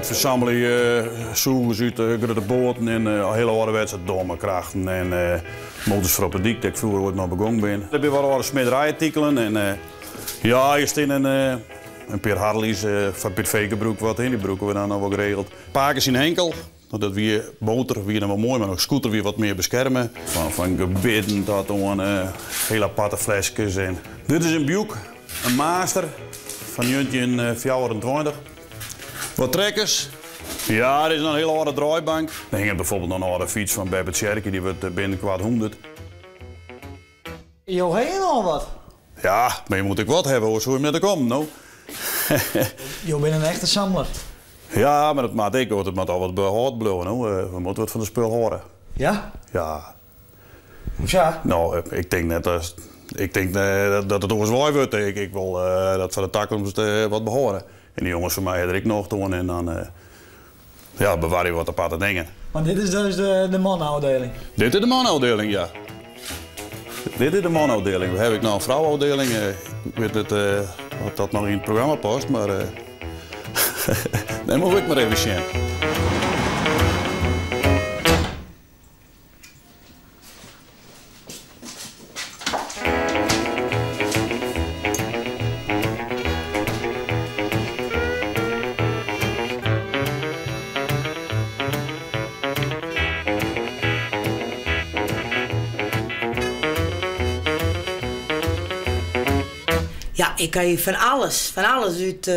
Ik fersammelje sûgers út grutte boaten en hiele âlderwetse domme krachten en motors foar op de dyk, dêr't ik froeger oait mei begûn bin. Der binne wat âlde smiderijartikelen en ja, hjir stean in pear Harleys foar priveegebrûk wat, dy brûke we dan noch wol geregeld. Pake syn Henkel, dat wie motor wie dan wol moai, mar in scooter wie wat mear beskerme. Fan gebitten tot oan hiele aparte fleskes en dit is in Buick, in Master fan 1924. Wat trekkers. Ja, dit is noch in hiele âlde draaibank. Der hinget bijvoorbeeld noch in âlde fyts fan Beppe Tsjerkje, dy wurdt binnenkoart 100. Jo hawwe nochal wat. Ja, mar je moatte ek wat hawwe, oars soe je net komme, no. Jo binne in echte samler. Ja, mar dat moat ek, want it moat al wat behâld bliuwe, no. We moatte wat fan it spul hâlde. Ja? Ja. Hoesa? No, ik tink net dat, ik tink dat it oars wei wurdt. Ik wol dat foar de takomst wat behâlde. En de jonges fan my ha der ek nocht oan en dan ja, bewarje we wat aparte dingen. Want dit is dus de manôfdieling? Dit is de manôfdieling, ja. Dit is de manôfdieling. We hawwe ek noch in frouôfdieling. Ik wit net oft dat noch yn it programma past, mar dêr moat ik mar even sjen. Ja, ik ha hjir fan alles, fan alles út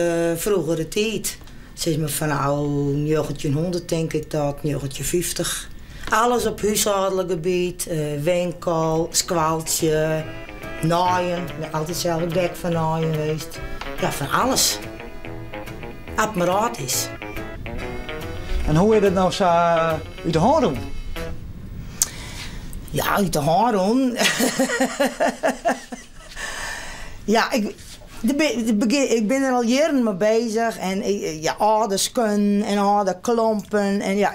froegere tiid. Sis mar fan al njoggentjinhûndert tink ik tot njoggentjinfyftich. Alles op húshâldlik gebiet, winkel, skoaltsje, naaien. Ik bin altyd sels gek fan naaien west. Ja, fan alles. At mar âld is. En hoe is dit no sa út de hân rûn? Ja, út de hân rûn. Ja, ik. Ik bin der al jierren mei bezich en ja, âlde skuon en âlde klompen en ja,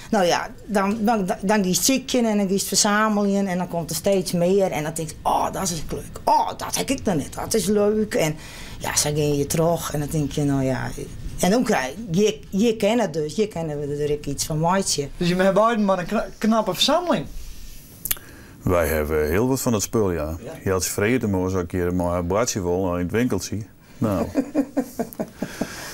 no ja, dan, dan, dan giest sykjen en dan giest fersameljen en dan komt der steeds mear en dan tinkst, oh, dat is leuk, oh, dat ha ik noch net, dat is leuk en ja, sa gean je troch en dan tink je, no ja, en dan krij je, hjir kin it dus, hjir kinne we der ek yts fan meitsje. Dus jim hawwe beiden mar in knappe fersamling. Wy hawwe hiel wat fan dat spul, ja. Jeltsje freget him oars as ik hjir mei har boartsje wol yn it winkeltsje. No. It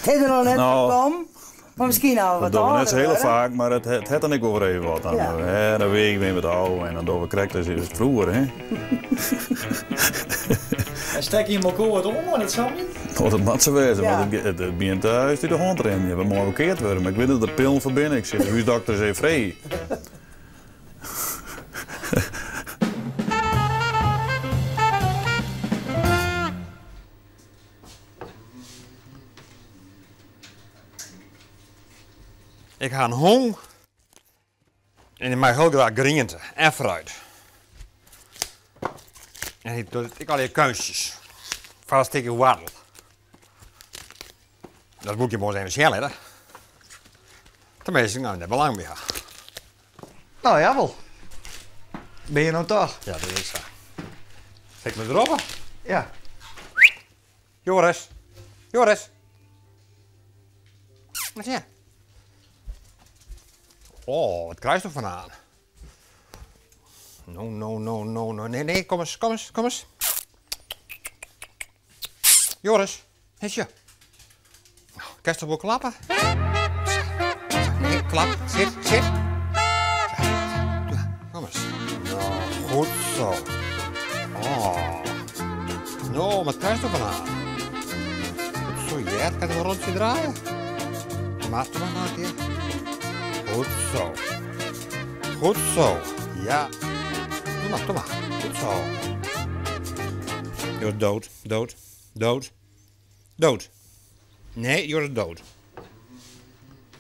is der noch net fan kommen, mar miskien al wat Dat dogge we net âlder sa hiele wurde. faak, mar it hat dan ek wol wer even wat. Dan, hè, dan weagje we wat ôf en dan dogge we krekt as froeger, hè. En stekke jim elkoar wat oan mei dat samljen? Oh, dat moat sa wêze, want it begjint ús út de hân te rinnen. We meie wol keard wurde, mar ik wit net oft der pillen foar binne. Ik sil de húsdokter ris even freegje. Ik ha in hûn en dy mei hiel graach griente en fruit. En hy docht ek allegear keunstjes foar in stikje woartel. Dat woe ik jim wolris even sjen litte. Teminsten, no net belang by ha. No jawol. Bin je no toch? Ja, dat is sa. Sil ik my derop? Ja. Joris. Joris. Wat sjen. Oh, wat krijst der fan aan? No, no, no, no, no. Nee, nee, kom eens, kom eens, kom eens. Joris, hesje. Kinst toch wol klappe? Nee, klap, sit, sit. Kom eens. No, goed zo. Oh. No, wat krijst der fan aan? Goed zo, ja, kan er een rondje draaien? Maar toch maar nog een keer. Goed zo. Goed zo. Ja. Doe maar, doe maar. Goed zo. Joris dood, dood, dood, dood. Nee, Joris dood.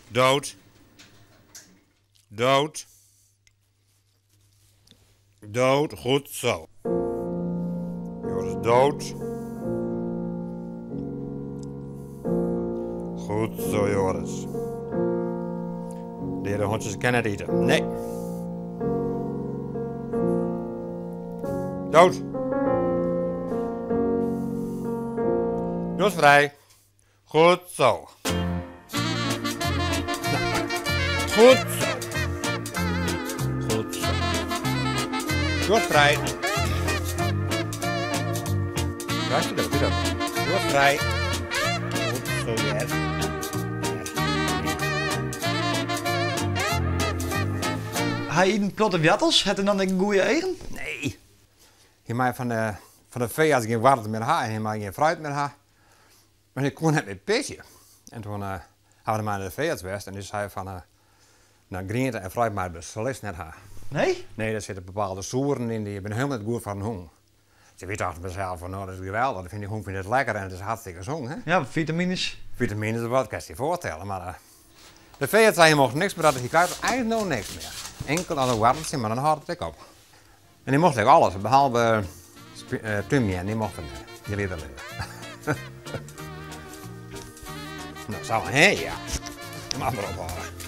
Dood. Dood. Dood, goed zo. Joris dood. Goed zo, Joris. Deade hûntsjes kinne net ite. Nee. Dood. Joris frij. Goed zo. Goed zo. Goed zo. Goed vrij. Luister dat, doe dat. Goed vrij. Goed zo, yes. Hy yt in protte woartels, hat er dan ek goede eagen? Nee. Hy mei fan de, fan de feearts gjin woartels mear ha en hy mei gjin fruit mear ha. Mar hy koe net mear pisje. En toen uh, hawwe we mei nei de feearts west en dy sei fan uh, nou, griente en fruit mei er beslist net ha. Nee? Nee, dêr sitte bepaalde soeren yn, dy binne hielendal net goed foar in hûn. Dus wy tochten bysels fan, no, dat is geweldich, dan fynt dy hûn fynt it lekker en it is hartstikke sûn, hè? Ja, fitamines. Fitamines of wat, kinst dy foarstelle, mar uh, de feearts sei hy mocht niks mear, dat hy krijt eins no niks mear. Inkel dan in woarteltsje, mar dan hâldt it ek op. En dy mocht ek alles, behalve túmjen, dy mocht er net. Dy liet er lizze. No, sa, hè, ja. Moat der ophâlde.